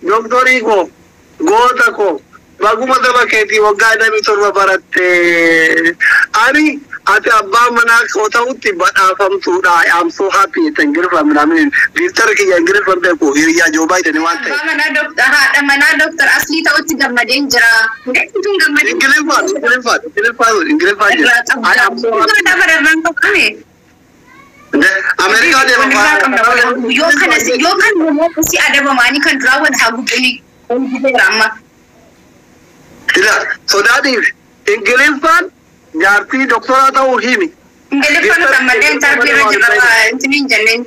Doktorii koo, goota koo, baguma saba keetii waggaa 27 baratte. Ani ati abbaa manaa koo ta'utti badhaafamtuudha. I am so happy jette Ingiliffaan minaamin. Biiftara kiyya Ingiliffaan beeku hiriyaa Joo Baayiden waan ta'eef. Abbaa manaa doktor, haadha manaa doktor Aslii ta'utti gammadeen jira. Tun gammadeen Ingiliffaan, Ingiliffaan, Ingiliffaan, Ingiliffaan jira. Irraa I am so happy. qabda. Dabararraan qaqqabe. Ameerikaa deema. Walirraa qabna. Yoo kanas yoo kan namoota si adabamaanii kan duraa wal haa gudhanii amma. Ila sodaatiif Ingiliffaan jaartii doktoraa ta'uu himi. Ingiliffaan gammadeen tarbiirra jira intini hin jenneen.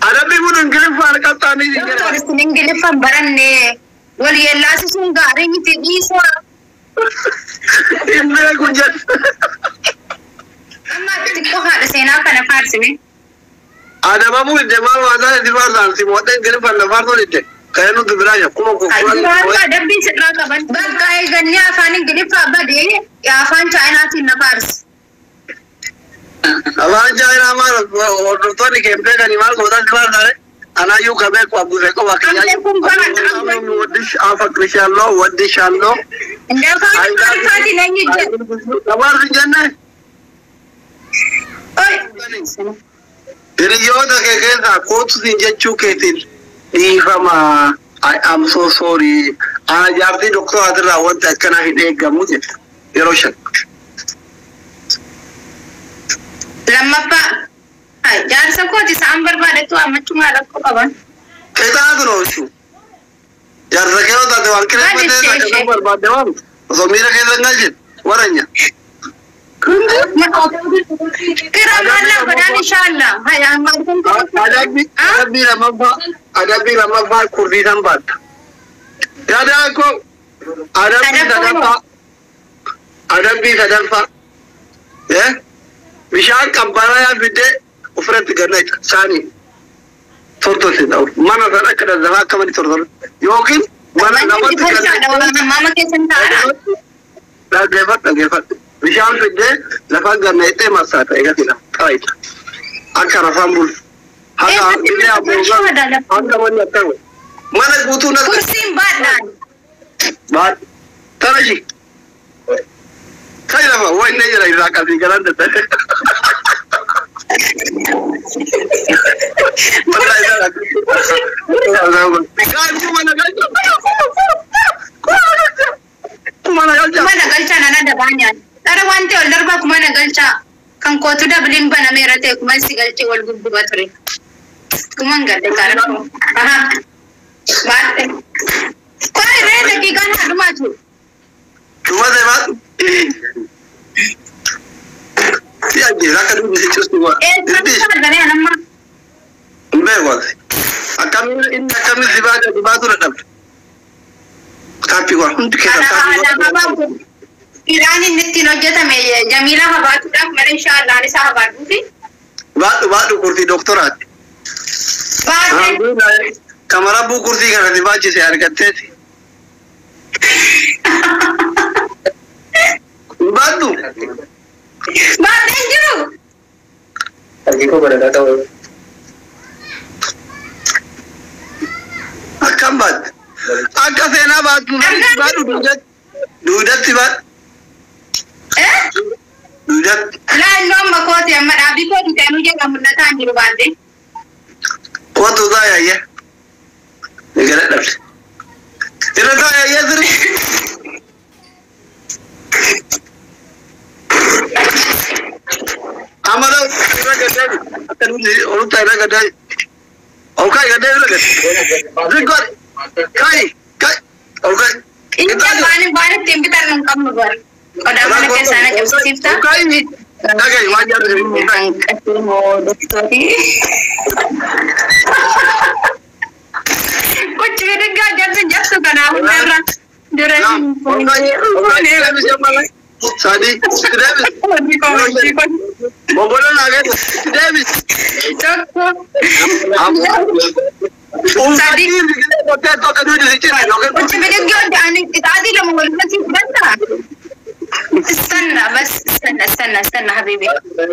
Adabbi kun Ingiliffaan qaxxaanii hin Doktor jedhan. Isin Ingiliffaan baranne wal yeellaasisuun gaarii miti dhiisaa. Hin beeku jedhu. Amma xixiqqoo haadha seenaa kana faarsine. Adabamuu didde maal waan ta'eef itti faarsaan si mo'adhee Ingiliffaan na faarsuu didde. Ka'ee nuti biraa jira kuma Duraan adabbiin sirraa qaban. Bakka eegannee afaan Ingiliffaa badee afaan Chaayinaatiin na faarsi. Afaan Chaayinaa maal hordoftoonni kee hin beekanii maal gootan si faarsaare? Anaayyuu ka beeku abbuuse qofa Kun bara ወድሽ አፈቅርሻለሁ ወድሻለሁ። Inda afaan Amaariffaatiin eenyu jedhu. Gabaarri hin jenne Oi. Hiriyoota kee keessaa kootu siin jechuu keetiin dhiifama. I am so sorry. Ana jaartii doktoraatirraa wanti akkanaa hin eeggamu jetta. Yeroo 5. Lammaffaa jaarsa kooti isaan barbaadatu ammachumaa rakkoo qaban. Qixaatu ነው እሱ. Jaarsa kee yoo taate waan kireeffatee takka barbaadde waan osoo miira keessa hin galchine waranya. Kira maallaa godhaan inshaallaa. Hayaan maal kun Adabbii adabbii lammaffaa adabbii lammaffaa kurdii san baatta. Yaada koo adabbii sadaffaa adabbii sadaffaa bishaan qabbanaa fiddee ofirratti ganna saanii tortorsi ta'u mana sana akka dazzafaa akka mani tortor yookiin mana namatti ganna. Mama keessan taa'aa. Dhaggeeffadhu, dhaggeeffadhu, bishaan fiddee lafa ganna ittee marsaata eegasila xaayita akka rafaan bulu haga illee abboogaa akka manni akka mana guutuu na Kursiin baadhaan. Baal tarashi kai lafa wanne jira irraa qabdii galaan dadhabe. Kuma na galcha. Kuma na galchaa nana dabaa nyaata. Dhara wanti ol darbaa kuma na galchaa. Kan kootu dabiliin banameera ta'e kuma si galchee wal gurgura ture. Kuma hin galle kaara. Aha. Baadhe. Koi ree daqiiqaan haadhumaatu. Dhumate baadhu. Si ajjeesa akka dubbi si custu godha. Eessatti argamee anamma. Hin beeku ati. Akkamiin inni akkamiin si baate si baatu dadhabde. Taappii godha hundi keessa taappii godha. Iraan inni ittiin hojjetame Jamiila habaatuudhaaf malee inshaallaan isaa habaatuufi. Baadhu, baadhu kurtii doktoraati. Baadhe. Kamarabbuu kurtii kana si baachise argatteeti. Baadhu. Baadheen jiru. Akkam baadhu? Akka seenaa baattu baadhu duudatti. Duudatti baadhu. Eh? Duudatti. Laa inni amma kooti amma dhaabbii kooti ta'anii jedha mul'ataa hin jiru baadhee. Kootu taayayyee. Eegala dhabde. Irra taayayyee sirri. Amala irra gaddaani. Akka nuti olutta irra gaddaani. Ol kaa'i gaddee irra gadde. Ziggoori. Kaa'i. Kaa'i. Ol kaa'i. Inni waan waan ittiin bitan hin qabnu bara. Qodaa mana keessaa na cabsisiifta. Ol kaa'i. Dhaga'i waan jaarsi. Hanqatee moo doktorii? Kuchi biddiggaa jabsu jabsu kanaa hundarra dura. Ol kaa'i. Ol kaa'i. Sadi. Deebis. Bobbolo naa kenna. Deebis. Tokko. Sadi. Kuchi biddiggaa ani qixaatii lama walirratti fudhatta. استنى بس، استنى استنى استنى حبيبي.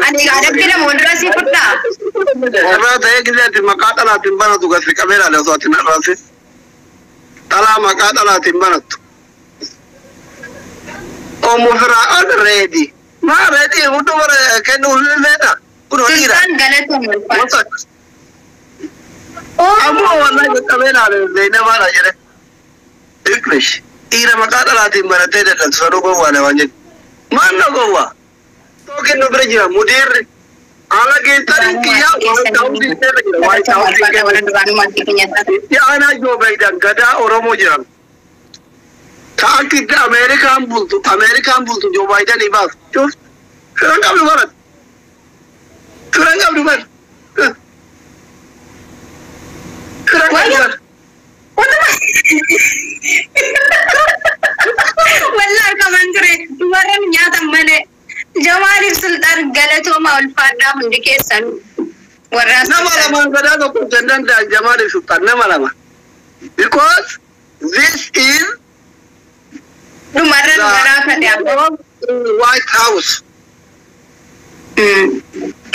Ani adabbii lama walirraa sii fudhaa. Irraa ta'ee gisee ati maqaa dhalaatiin banatu gasi qabee ilaale osoo ati narraasi. Dhalaa maqaa dhalaatiin banattu. Omu firaa ol reedi. Maa reedi hudduu bara kennuu feeta. Kunoo dhiira. Sultaan galatoom ulfaadhu. Ammoo wallahi qaqqabee ilaale Zeynabaadha jedhe. English. Dhiira maqaa dhalaatiin barattee dadhabdu sanuu gowwaadha waan jedhu. Maal na gowwaa? Tookin nu bira jira mudiirri. Haala geessanii kiyyaa White House keessa jira. White Galatoom House ulfaadha keessa. Warra duraanuu maatii keenya taate. Itti aanaa Joo Baayidan gadaa Oromoo jiran. Ka akka itti Ameerikaan bultu Joo Baayidanii baasu. Cuuf. Firan qabdu barat. Firan qabdu bar. Firan qabdu Wayyo. bar. Utuma. Wallahi kaman ture dubarran nyaatan malee. Jamaaliif Sultaan galatooma ulfaadhaa hundi keessan. Warra as Nama turtan. Lamaan gadaa tokko hin danda'an Jamaaliif Sultaan nama lama. Because this is Dhumarra nu the galaafate abba. White House.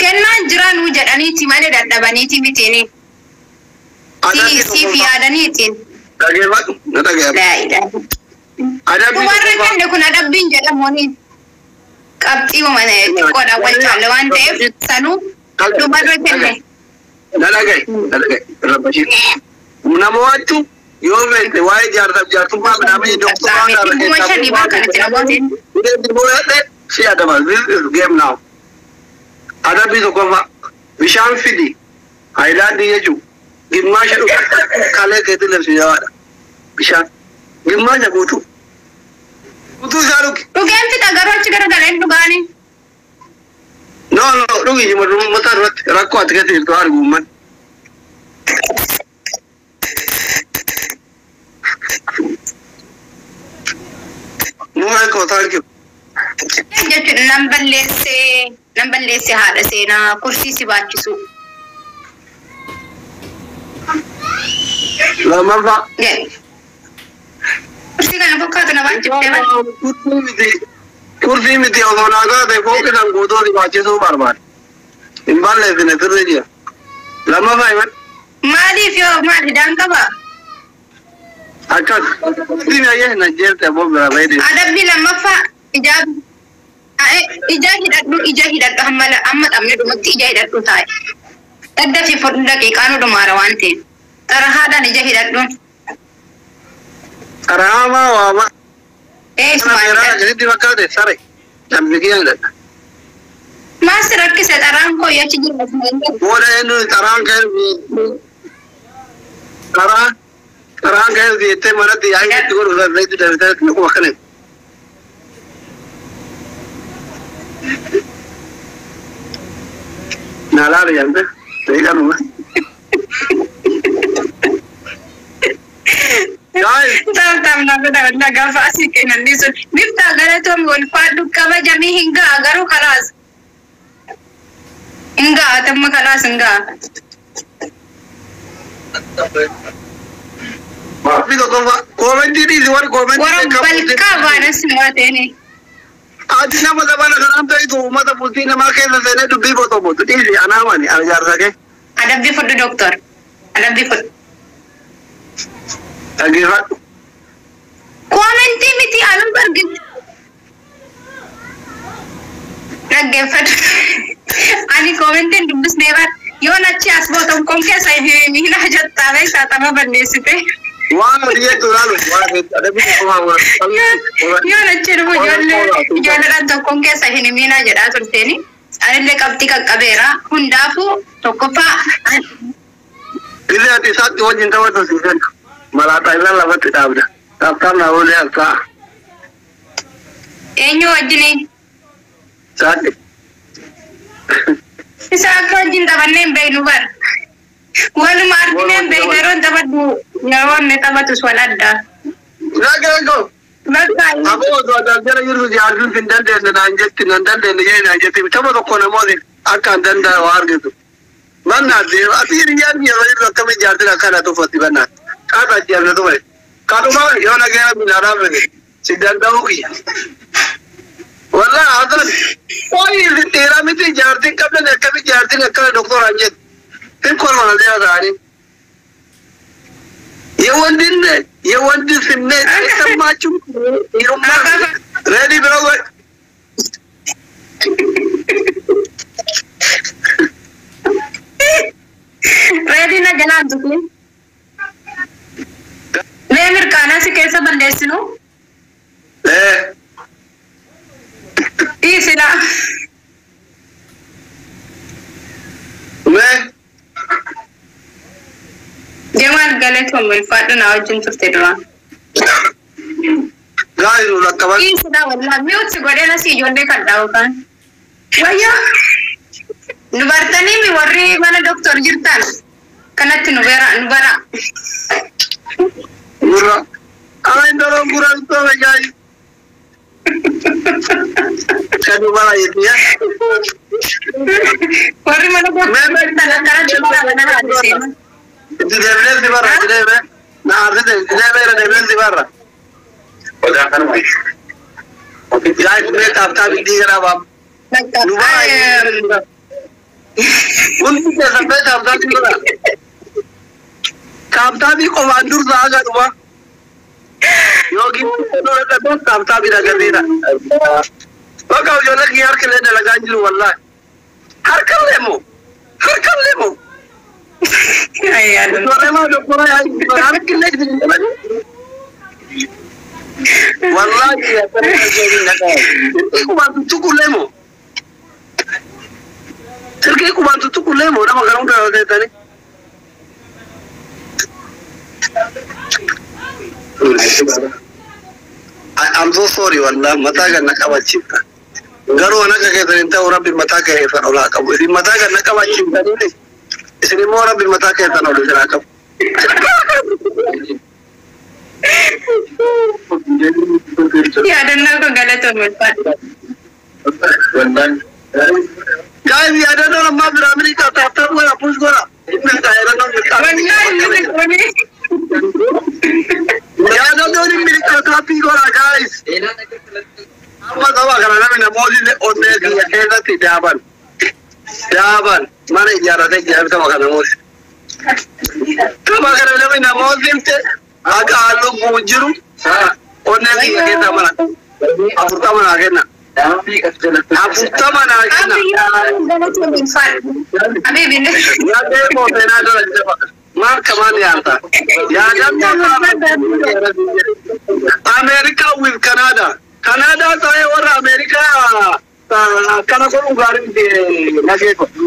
Kennaan jiranuu jedhaniiti malee dadhabaniiti mitiini. Adabbii Siif tokkoffaa. yaadaniitiin. Dhageeffadhu. Na dhageeffadhu. Laa ilaaha. Adabbii Dhumarra tokkoffaa. kenne kun adabbiin jedhamuuni. Qabxii xiqqoodhaan wal caale waan ta'eef sanuu dhumarra kenne. Na dhagaye. Na dhagaye. Rabbashii. Nama waattu yoo feete waa'ee jaarsaaf jaartummaa midhaamee doktoraa Dhibbuma shanii baa kanatti namooti. Si adaba. This is game now. Adabbii tokkoffaa. Bishaan fidi. Haayilaandii jechuun. Gimmaasha dhufu. Kalee keetti labsi jawaadha. Bishaan. Gimmaasha guutuu. Guutuu isaa dhugi. Dhugeen fixa garuu achi garagaleen dhugaanii. No, dhugi mataa irratti rakkoo ati keessa jirtu argu uummanni. Muraa koo, thank you. Jechuudha nan balleessee haadha seenaa kursii si baachisu. Lammaffaa. Jedhe. Kursii kana fakkaatu na baachiftee bara. Kursii miti. Kursii miti osoo naa taate fooqisan guutuu si baachisuu barbaada. Hin balleessine, sirrii jira. Lammaffaa himan. Maaliif yoo maali daan qaba? Akkas. Kursii mi'ayyee na jeerte aboo bira fayyade. Adabbii lammaffaa ijaa hidhadhu, ija hidhadhu, hamma amma dhabne dhumatti ija hidhadhu taa'e. Dadda fi fudhu daqiiqaa nu dhumaara waan ta'eef. Xarahaadhaan ija hidhadhu. Qaraamaa waama. Ee Kana isumaan seeraa hidhadhu. akkasitti fakkaate sare. Namni kiyya hidhadha. Maal si rakkise xaraan koo yachi jira. Booda eenyu xaraan kee xaraa xaraan kee jettee manatti yaa'ii itti godhu dandeetti dabitee nuquma kana. Na laala jante daqiiqaa. Guys, Tam tam na godha na gaafa asii kennan sun. Biftaa galatoomii ulfaadhu kabajamii hin ga'a garuu kalaas. Hin ga'a tamma kalaas hin ga'a. Maatii tokkoffaa comment dhiisi warri comment. Warra balkaa baanas waa ta'eni. Ati nama zabana kanaan ta'etu uummata bultii namaa keessa seenee dubbii botobotu dhiisi anaamani ana jaarsa kee. Adabbii fudhu doctor. Adabbii fudhu. Dhaggeeffadhu. Comment miti anuu arginu. Dhaggeeffadhu. Ani commentiin dubbisnee bar yoon achi as bootan kon keessa hin jettaa beektaa tapha balleessite. Waan ati jettu ilaalu waan ati adabbii tokkoffaa Yoon achi dhufu ijoollee ijoolleedhaan tokkoon keessa hin himinaa jedhaa turteeni. Anillee qabxii qaqqabeera. Hundaafuu tokkoffaa Illee ati isaatti wajjin taphatu si kenna. Malaaxaa illee lafatti dhaabda. Taphtaan naa oolee as ta'a. Eenyu wajjini? Isaatti. Isa akka wajjin taphannee hin beeknu bar. Waluma arginee hin beeknu yeroo taphadhu yeroo inni taphatus wal adda. Nagaa Bakka Aboo osoo adda jala jirtu jaarsuun hin dandeenye naan jetti nan dandeenye jedhe naan jetti tapha tokko namooti akka hin danda'e waa argitu. Bannaatti ati hiriyyaan yeroo jirtu akkamiin jaartin akkana tuffatti bannaatti. Kaata jaarna tufe. Kanuma yoo nagaa minaadhaa fede si danda'uu kiyya. Wallah hasan qoyi dhiira miti jaartiin qabdan akkami jaartiin akkana doktoraan jettu. Hin kolfana seera ta'anii. የወንድነት የወንድ ስሜት አይሰማችሁም? ይሩማ ሬዲ ብሮ Reedi na jalaan tuqin. Mee mirqaanaa si keessa balleessinu? Dhiisina. Mee Jamaal galatoon ulfaadhu naa wajjin turte duraan. Gaa'is nu lakkaban. Dhiisina wallaa mi'uutti godhee asii ijoollee kan dhaa'u kan. Wayyaa. Nu bartanii mi warri mana doktor jirtan kanatti nu bara nu bara. Gurra. Ama indoroon gurra bittoome gaa'is. Kan nu bara jetti yaa. Warri mana doktor jirtan akkanatti nu bara mana haadha seenaa. Itti deebilee si barra itti deebee. Na aarsite itti deebee irra deebilee si barra. Gaa'is mee taaftaa biddii garaa baam. Nu bara. Hundi keessan mee taaftaa biddii garaa. Taaftaa bii qofaan dursa haga dhuma. Yookiin dura dhabuun taaftaa bii agarsiisa. Bakka ijoollee kiyya harkallee dalagaa hin jiru wallaahi. Harkallee moo? Harkallee moo? Ijoollee maa doktora harkallee isin hin qabani? Wallaahi silkii qubaan tuttuqullee moo? Silkii qubaan tuttuqullee moo nama kana hunda teessanii? I'm so sorry wallah mataa ganna qabachiifta. Garuu an akka keessan hin ta'u rabbi mataa keessan ol haa qabu. Isin mataa ganna qabachiiftanii isin immoo rabbi mataa keessan ol isin haa qabu. Yaadannoo kun galatoon ulfaadhu. Guys, yaadannoon ammaa biraa taaftaa godha push godha. Wallaahi Yaadannoon hin miliqaa taappii godha guys. Amma saba kana namni namoonni onnee biyya keessatti daaban. Daaban mana ijaarratee jira saba kana namoonni. Saba kana namni namoonni akka halluu bu'u jiru onnee biyya keessa mana 40 naa kenna. 40 naa kenna. Galatoon ulfaadhu. Abibi Yaadee mooteenaa dhala jaba. Maal kamaan yaanta? Yaadannoo Ameerikaa with Canada. Canada ta'ee warra Ameerikaa akkana godhuun gaarii miti nagee godhu.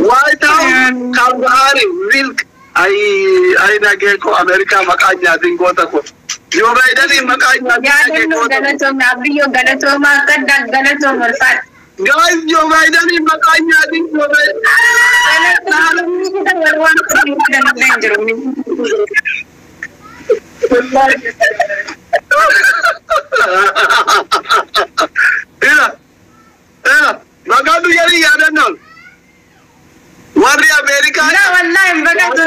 White House, Kalahari, Wilk, ay nagee ko Ameerikaa maqaa nyaatiin goota ko. Yoo Biden maqaa nyaatiin nagee Yaadannoo goota. galatoon Abiyyoo galatooma akka galatoon ulfaadhu. Guys, Joe Biden maqaa nyaatiin Joe Biden. Waan hin jiru. Ila, ila, maqaan biyya yaadannoon. Warri Ameerikaa La wallahi hin baqatu.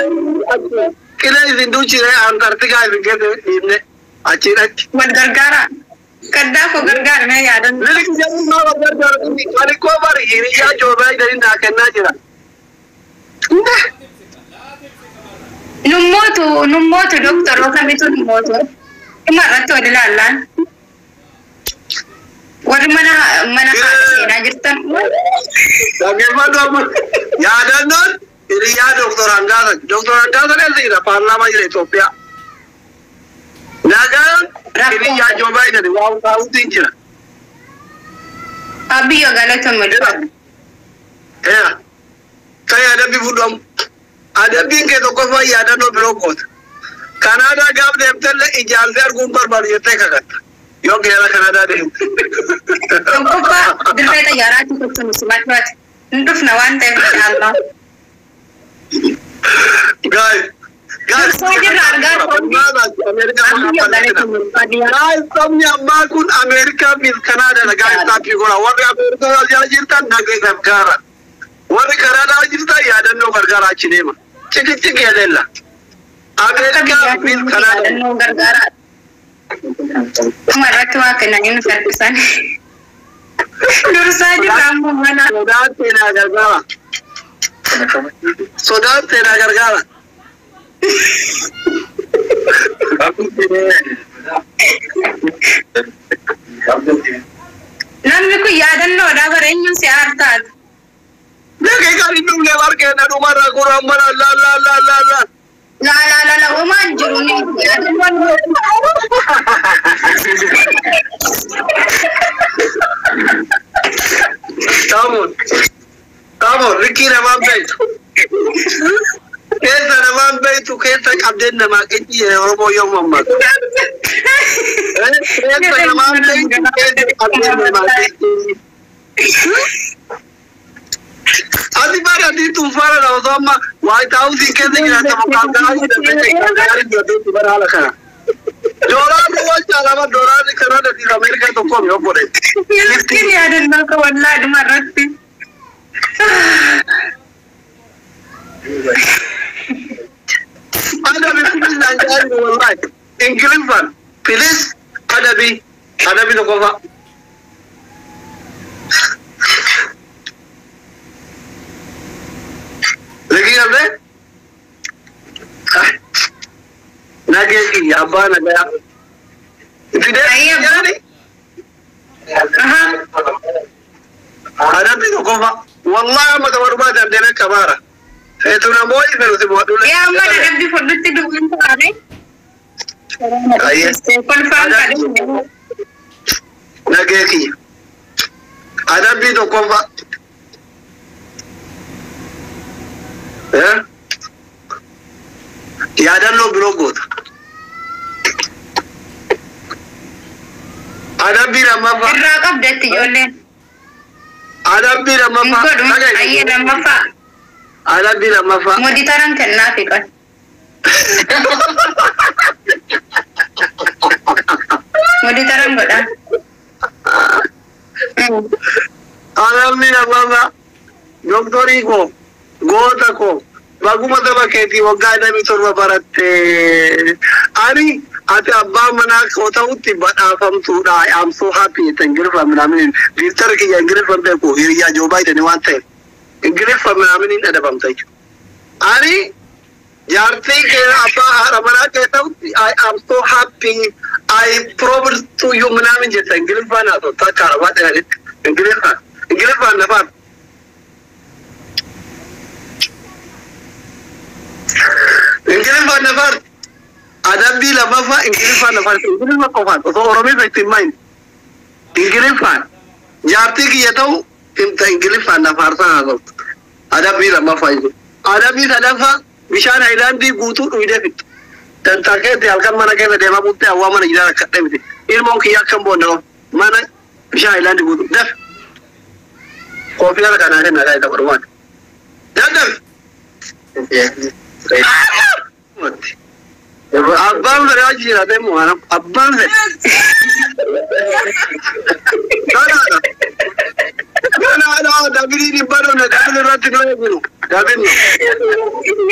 qilee isin duuchine Antarktikaa isin keessa dhiibne achiin achi. Wal gargaara. Kaddaa koo gargaara mee yaadannoo. Liliki jedhu nama gargaaru ani koo bari hiriyyaa Joe Biden naa kennaa jira. Nummootu nummootu doktor kamitu nummootu. Dhimma irratti wal ilaallaan. Warri mana mana haadha seenaa jirtan. Dhaggeeffadhu amma yaadannoon hiriyaa Doktor Hangaasan. Doktor Hangaasan eessa jira? Paarlaamaa jira Itoophiyaa. Nagaan hiriyaa Joe Biden waan kaa'uutiin jira. Abiyyoo galatoon ulfaadhu. Yaa. Ta'e adabbii fudhamu. Adabbiin kee tokkoffaa yaadannoo biroo goota. Kanaadaa gaaf deemtellee ijaarsee arguun barbaadu jettee kakatta. Yoo geera Kanaadaa deemte. Tokkoffaa dirree xayyaaraatti kottu nu simadhuati. Hin dhufna waan ta'eef inshallah. Guys, guys, Dursaa jirra argaa Abiyyoo galatoon ulfaadhu. Guys, sabni ammaa kun Ameerikaa fi Kanaadaadha. Guys, taappii godha. Warri Ameerikaa jala jirtan nagee gargaara. Warri Kanaadaa jirtan yaadannoo gargaara achi deema. Ciqiciqi jedhella. Akka Ameerikaa biyyaatti fi Kanaadaa. yaadannoo gargaara. Dhuma irratti waa kennanii nu salphisan. Dursaa jirra ammoo mana. Sodaan seenaa gargaara. Sodaan seenaa gargaara. Namni kun yaadannoodha bara eenyuun si aartaati. Daqiiqaan hin dhumne barkeenya dhumarra gurraan mana laa laa laa laa laa. Laa laa laa laa homaan jiru ni yaadannoon. Come on. Come on, likkii namaan beektu. Keessa namaan beektu keessa qabdeen namaa qicci Oromoo yoo mammaatu. Keessa namaan beektu keessa qabdeen namaa qicci. Ati bara ati tuufaana dha osoo amma White House keessa jiraata mukaan gaarii jiraatu bara haala kana. Doolaarri waan caalama doolaarri Kanaadaa fi Ameerikaa tokkoom yoo godhe. Miskin yaadannoo kan wallaa dhuma irratti. Adabi please naan jaalu wallahi. Ingiliffaan please adabi adabi tokko fa'a. Lagi galtee? Nagee kiyya abbaa nagayaa. Fidee Ayya. yaani adabi tokko fa'a. Wallahi amma ta'uu barbaade deemee qabaara. Feetu namoonni feetu mo'adhu. Yaa amma dadhabbii fudhutti duwwaan taane. Ayya. Kolfaan kadhate. Nagee kiyya. Adabbii tokkoffaa. Eh? Yaadannoo biroo goota. Adabbii lammaffaa. Irraa qabdetti ijoolleen. Adabbii Hin lammaffaa. godhu. Dhaga'i. Ayyee lammaffaa. Adabbii lammaffaa. Moditaran kennaafi qol. Moditaran godha. Adabbii lammaffaa. Doktorii koo goota koo baguma saba keetii waggaa 27 baratte. Ani ati abbaa manaa koo ta'utti badhaafamtuudha. I am so happy jette Ingiliffaan minaamin. Biiftara kiyya Ingiliffaan beeku hiriyyaa Joo Baayiden waan ta'eef. Ingiliffaan minaamin hin adabamta jechuudha. Ani jaartii kee abbaa haadha manaa kee ta'utti I am so happy. I promise to you minaamin jette Ingiliffaan haasofta akka arabaa dheeranitti. Ingiliffaan. Ingiliffaan lafaan. Ingiliffaan lafaan. Adabbii lammaffaa Ingiliffaan lafaan. Ingiliffa qofaan osoo Oromiifa itti hin mahin. Ingiliffaan jaartii kiyya ta'u himta Ingiliffaan lafaarsaa haasoftu. Adabbii lammaffaa jechuudha. Adabbii sadaffaa bishaan haayilaandii guutuu dhugdee fixxu. Dantaa keetti halkan mana keessa deemaa buttee hawwaa mana jiraa rakkadhee miti. Ilmoon kiyya akka hin boonne hoo mana bishaan haayilaandii guutuu daf. Koofii harka naa kenna gaa'e tapha dhumaan. Dadhabi. Abbaan fedhe achi jiraatee immoo abbaan fedhe. Kanaadha. Kanaadha dabilii dhibba dhumne dabili irratti nu eegnu. Dabilno.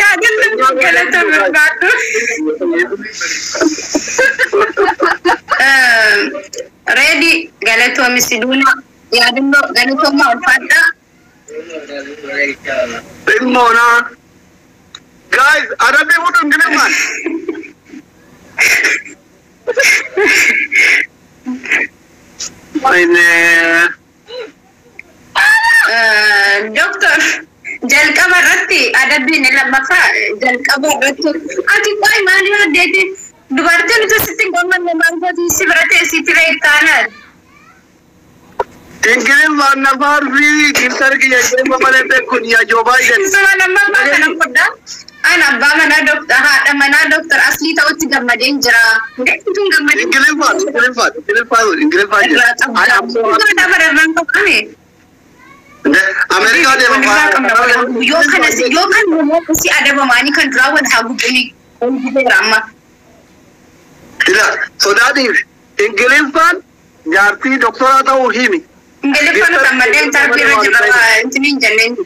Yaadannoo galata barbaadu. Reedi galatoomi siduuna yaadannoo galatoomaa ulfaadhaa. Dhimmoonaa. Guys, adabbii fudhu Ingiliffaan. Wayne. Doktor jalqaba irratti adabbiin lammaffaa jalqaba irratti ati qoy maal yaaddeeti dubartiin utuu sitti hin gammanne maal gooti si bira teessitti beektaanaat. Ingiliffaan nafaar fi giftar kiyya Ingiliffa malee beekun yaa Joo Baayiden. Isuma lammaffaa kana fudhaa. An abbaa manaa doktor haadha manaa doktor aslii ta'utti gammadeen jira. Utuu hin gammadin Ingiliffaan Ingiliffaan Ingiliffaan Ingiliffaan jira. irraa qabda. I am so happy. Utuu dabararraan qabame. Ameerikaa deema Walirraa qabna wal yoo kanas yoo kan namoota si adabamaanii kan duraa wal haa gubanii wal gubeera amma. Ila sodaatiif Ingiliffaan jaartii doktoraa ta'uu himi. Ingiliffaan ammallee intarviirra jira intini hin jenneen.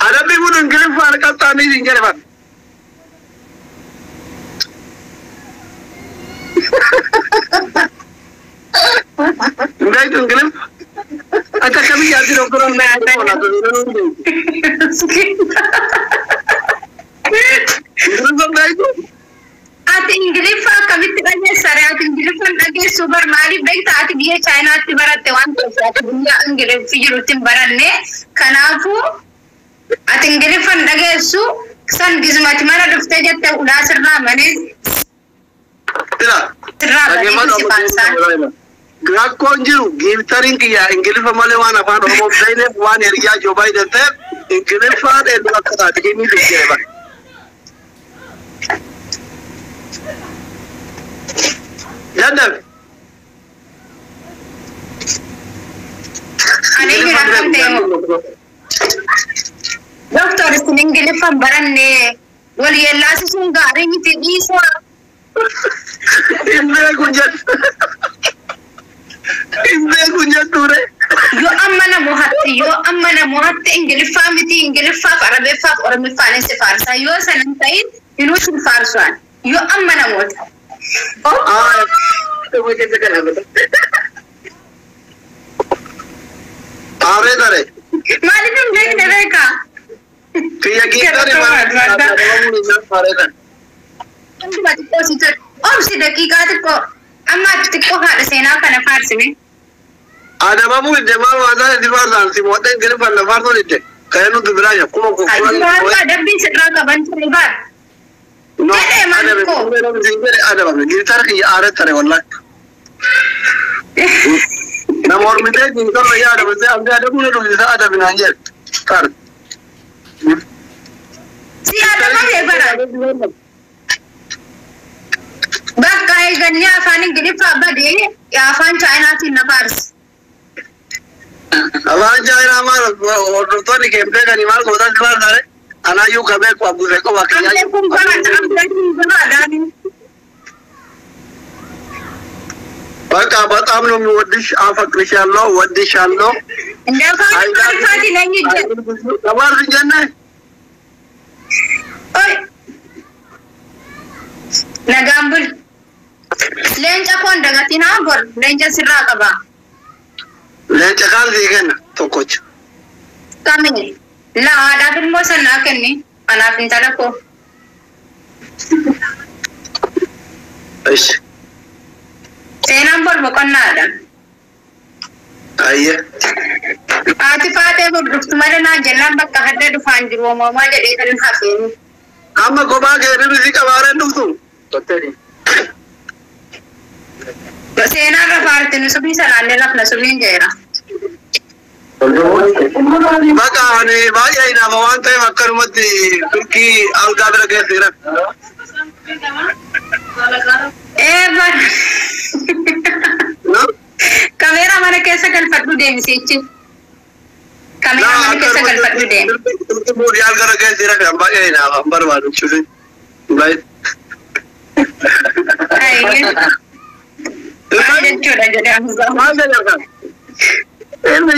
Adabbii kun Ingiliffaan qaxxaanii hin jedhaman. beektu Ingiliffa? Ati akkamii jaartii doktora Ingiliffa beektu? Ati Ingiliffa akkamitti dhageessa ree? Ati Ingiliffa hin dhageessu bar maaliif beekta? Ati biyya Chaayinaatti baratte waan ta'eef ati biyya Ingiliffi jirutti hin baranne. Kanaafuu ati Ingiliffa hin dhageessu san gizmati mana dhuftee jette ulaa sirraa malee Sira. sirraa malee si faarsaa. Rakkoon jiru giiftariin kiyya Ingiliffa malee waan afaan Oromoo beekneef waan hiriyaa Joo Baayiden ta'eef Ingiliffaan hedduu akka taate inni fiigee bara. Jaddabe. Ani jira kan ta'e Doktor isin Ingiliffa hin baranne wal yeellaasisuun gaarii miti dhiisaa. Hin beeku jedhu. Hin beeku jedhu re. Yoo amma na mo'atte yoo amma na mo'atte Ingiliffaa miti Ingiliffaaf Arabeffaaf Oromiffaan si faarsa yoo sana hin ta'in inuu sin faarsuan yoo amma na mo'atte. Aaree tare. Maaliif hin beekne beekaa? Kiyya giiftari maal aaree tare. Hunduma xiqqoo si tole. Obsi daqiiqaa xiqqoo amma ati xiqqoo haadha seenaa kana faarsine. Adabamuu didde maal waan taate itti faarsaan si mo'atte Ingiliffaan na faarsuu didde. Kan nuti biraa jiru kuma Maal adabbiin sirraa qaban ture baal. No, Jedhee maal koo? adabame. Giiftara kiyya aaree tare wallahi. Nama hormitee giiftara yaa adabamte abdii adabuu na dhufte adabinaan jedhe. Tare. Si adabame bara. Bakka eegannee afaan Ingiliffaa badee afaan Chaayinaatiin na faarsi. Afaan Chaayinaa maal hordoftoonni kee beekanii maal gootan si faarsaare? Anaayyuu ka beeku abbuusee qofa Amlee kun bara amlee kun bara daani. በቃ በጣም ነው የሚወድሽ፣ አፈቅርሻለሁ፣ ወድሻለሁ። እንደ afaan Amaariffaatiin eenyu jedhu? Tabaar jenne Oi. Nagaan bul. Leenca koon dagatinaa bor leenca sirraa qaba. Leenca kaan sii kenna tokkocha. Kami? Laa haadhaaf ilmoo sanaa kenni. Anaaf intala koo. እሺ Seenaan bor boqonnaadha. Ayyee. Haati faatee bor dhuftu malee naan jennaan bakka hadda dhufaan jiru uumamaa jedhee kan hafeeni. Amma kophaa kee si qabaareen dhuftu. Seenaan rafaarti nu subii salaallee lafna subiin jeera. Bakka ani baay'ee hinaafa waan ta'eef akkanumatti turkii algaa bira keessa jiran. Ee bar. Kameeraa mana keessa galfadhu deemi sichi. Kameeraa mana keessa galfadhu deemi. Turkii boodii algaa bira keessa jiran kan baay'ee hinaafa hin barbaadu jechuudha. Baay'ee. Maal jechuudha jedhee Hamzaa. Maal jedhan? Ilmi